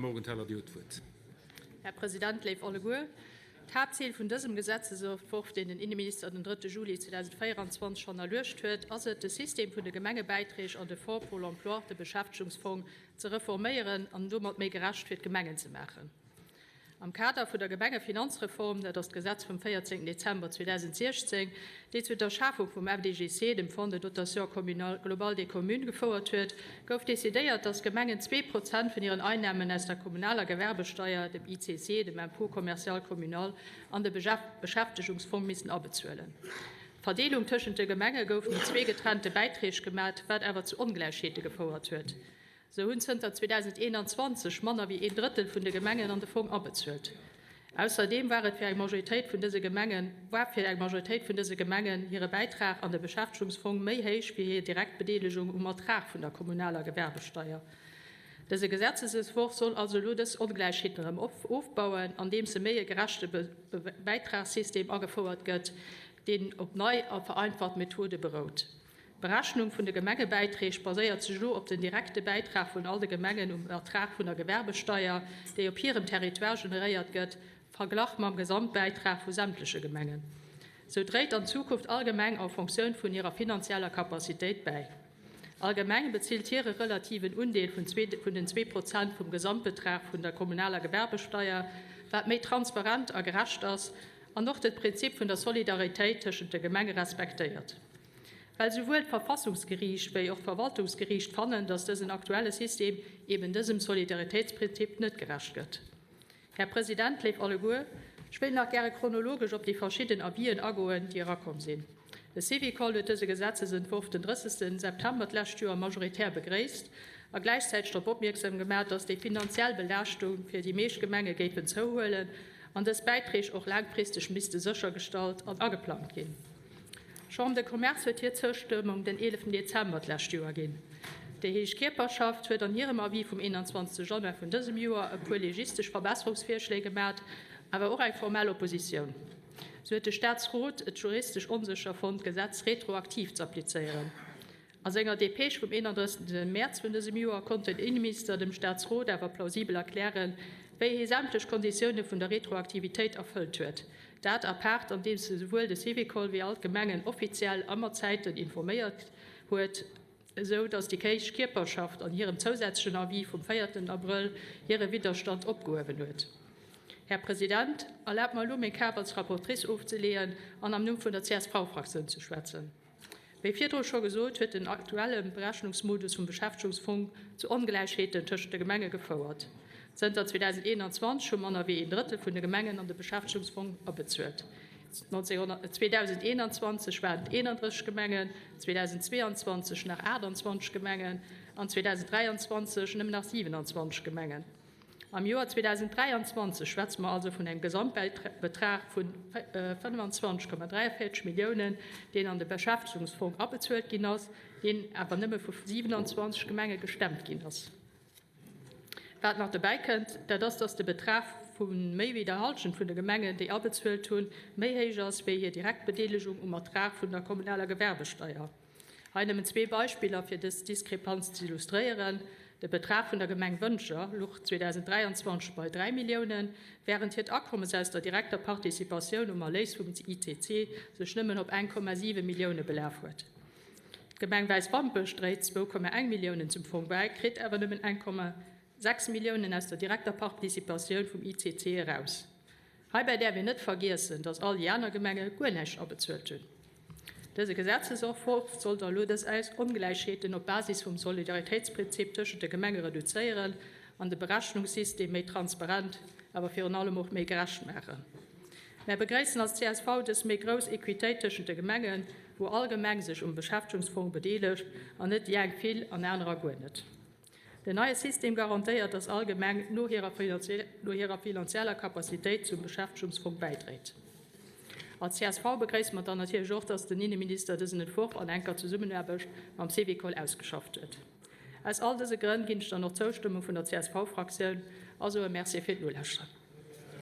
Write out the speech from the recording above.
Morgenthaler, Dir hutt d'Wuert. Här President, léif alleguer, d'Haaptzil vun dësem Gesetzesentworf, deen den Inneminister den 3. Juli 2024 hannerluecht huet, ass et, de System vun de Gemengebäiträg an de Fonds pour l'emploi, de Beschäftegungsfong, ze reforméieren an domat méi gerecht fir d'Gemengen ze maachen. Am Kader vun der Gemengefinanzreform, dat ass d'Gesetz vum 14 Dezember 2016, déi zu der Schafung vum FDGC, dem Fonds de dotation communale globale des communes, gefouert huet, gouf decidéiert, dass d'Gemengen 2% vun hiren Einnamen aus der kommunaler Gewerbesteier, dem ICC, dem Impôt commercial communal, an de Beschäftegungsfong missten abezuelen. D'Verdeelung tëschent de Gemenge gouf no zwee getrennte Bäiträg gemat, wat awer zu Ongläichheete gefouert huet. Sou hunn zënter 2021 manner wéi een Drëttel vun de Gemengen an de Fong abezuelt. Ausserdeem war et fir eng Majoritéit vun dëse Gemengen war fir eng Majoritéit vun dëse Gemengen hire Bäitrag an de Beschäftegungsfong méi héich wéi hir direkt Bedeelegung um Ertrag vun der kommunaler Gewerbesteier. Dëse Gesetzesentworf soll also elo dës Ongläichheeten erëm ofbauen, andeems e méi e gerechte Bäitragssystem agefouert gëtt, deen op nei a vereinfacht Methode berout. D'Berechnung vun de Gemengebäiträg baséiert sech elo op den direkte Bäitrag vun all de Gemengen um Ertrag vun der Gewerbesteier, déi op hirem Territoire generéiert gëtt, verglach mam Gesamtbäitrag vu sämtleche Gemengen. Sou dréit an Zukunft all Gemeng en Fonctioun vun hirer finanzieller Capacitéit bäi. All Gemeng bezilt hire relativen Undeel vun den 2% vum Gesamtbetrag vun der kommunaler Gewerbesteier, wat méi transparent a gerecht ass an och de Prinzip vun der Solidaritéit tëschent de Gemenge respektéiert. Well souwuel d'Verfassungsgeriicht wéi och d'Verwaltungsgeriicht fannen, datt dësen aktuelle System eben dësem Solidaritéitsprinzip net gerecht gëtt. Här President, léif alleguer, ech wéilt nach gäre chronologesch op déi verschidden Avisen agoen, déi erakomm sinn. De Syvicol huet dëse Gesetzesentworf den 30. September d'lescht Joer majoritär begréisst a gläichzäiteg drop opmierksam gemaach, datt déi finanziell Belaaschtung fir déi meescht Gemenge géifen zouhuelen an dës Bäiträg och laangfristeg misste séchergestallt an ageplangt ginn. D'Chambre de Commerce huet hir Zoustëmmung den 11 Dezember d'lescht Joer ginn. Déi héich Kierperschaft huet an hirem Avis vum 21 Januar vun dësem Joer e puer legistesch Verbesserungsvirschléi gemat, awer och eng formell Oppositioun. Sou huet de Staatsrot et juristesch onsécher fonnt, d'Gesetz retroaktiv z'applizéieren. A senger Depêche vum 31. Mäerz vun dësem Joer konnt den Inneminister dem Staatsrot awer plausibel erklären, wéi hie sämtlech Konditioune vun der Retroaktivitéit erfëllt huet. Dat apaart andeems e souwuel de Syvicol wéi all d'Gemengen offiziell a mat Zäiten informéiert huet, esou datt déi héich Kierperschaft an hirem zousätzlechen Avis vum 4 Abrëll hire Widderstand opgehuewen huet. Här President, erlaabt mer elo meng Kap als Rapportrice ofzeleeën an am Numm vun der CSV-Fraktioun ze schwätzen. Wéi virdru scho gesot, huet den aktuelle Berechnungsmodus vum Beschäftegungsfong zu Ongläichheeten tëschent de Gemenge gefouert. Zënter 2021 hu manner wéi een Drëttel vun de Gemengen an de Beschäftegungsfong abezuelt. 2021 waren et 31 Gemengen, 2022 nach 28 Gemengen an 2023 nëmmen nach 27 Gemengen. Am Joer 2023 schwätze mer also vun engem Gesamtbetrag vu 25,43 Milliounen, deen an de Beschäftegungsfong abezuelt ginn ass, deen awer nëmme vu 27 Gemenge gestemmt ginn ass. Wat nach dobäi kënnt, dat ass, dass de Betrag vu méi wéi der Hallschent vun de Gemengen, déi abezuelt hunn, méi héich ass wéi hir direkt Bedeelegung um Ertrag vun der kommunaler Gewerbesteier. Hei nëmmen zwee Beispiller, fir dës Diskrepanz ze illustréieren, De Betrag vun der Gemeng Wëntger luch 2023 bei 3 Milliounen, wärend hiert Akommes aus der direkter Participatioun um Erléis vum ICC sech nëmmen op 1,7 Millioune belaf huet. D'Gemeng Wäiswampech dréit 2,1 Milliounen zum Fong bäi, kritt awer nëmmen 1,6 Milliounen aus der direkter Participatioun vum ICC eraus. Heibäi däerf een net vergiessen, datt all déi aner Gemenge guer näischt abezuelt hunn. Dëse Gesetzesentworf soll da elo dës Ongläichheeten op Basis vum Solidaritéitsprinzip tëschent de Gemenge reduzéieren an de Berechnungssystem méi transparent, awer virun allem och méi gerecht maachen. Mär begréissen als csv dës méi grouss Equitéit tëschent de Gemengen, wou all Gemeng sech um Beschäftegungsfong bedeelegt an net déi eng vill an anerer guer net. Den neie System garantéiert, dass all Gemeng no hirer finanzieller Capacitéit zum Beschäftegungsfong bäidréit. Als csv begréisse mer dann natierlech och, dass den Inneminister dësen Entworf an enker Zesummenaarbecht mam Syvicol ausgeschafft huet. Aus all dëse Grënn ginn ech dann och d'Zoustëmmung vun der CSV-Fraktioun a soe Merci fir d'Nolauschteren.